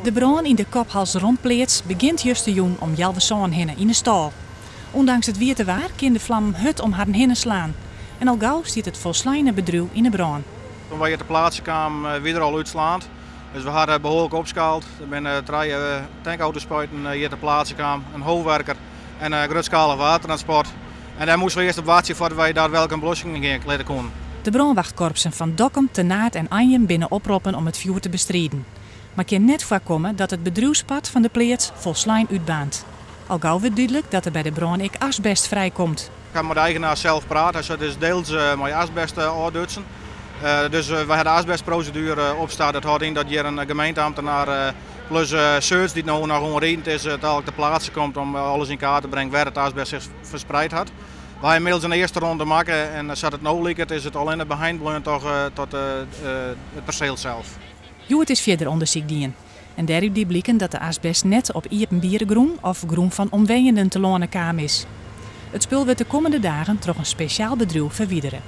De brân yn de Kop-Hals-Romppleats begjint justerjûn om healwei sânen hinne yn 'e stâl. Ûndanks it wiete waar kin de flammen hurd om harren hinne slaan. En al gau stiet it folsleine bedriuw yn 'e brân. Toen wy hjir te pleatse kamen wie er al útslaand. Dus we hawwe behoarlik opskaald. Der binne trije tankautospuiten hjir te pleatse kaam, in howerker en in grutskalich waartransport. En dêr moasten we earst op wachtsje foardat wy daadwerklik in blussing gean litte koenen. De brânwachtkorpsen fan Dokkum, Ternaard en Anjum binne oproppen om it fjoer te bestriden. Mar kin net foarkomme dat it bedriuwspart fan de pleats folslein útbaarnt. Al gau wurdt dúdlik dat der by de brân ek asbest frijkomt. Ik ha mei de eigenaar sels praat. Hy sei it is deels mei asbest ôfdutsen. Dus wy ha de asbestproseduere opstart. Dat hâldt yn dat hjir in gemeenteamtenaar plus search dy't no noch oanridend is, dalik te pleatse komt om alles yn kaart te bringen wêr't it asbest sich ferspreid hat. Wy ha ynmiddels in earste ronde makke en sa't it no liket is it allinne beheind bleaun tot it perseel sels. Hjoed is fierder ûndersyk dien en dêrút die bliken dat de asbest net op iepenbiere grûn of grûn fan omwenjenden telâne kaam is. It spul wurdt de kommende dagen troch in spesjaal bedriuw ferwidere.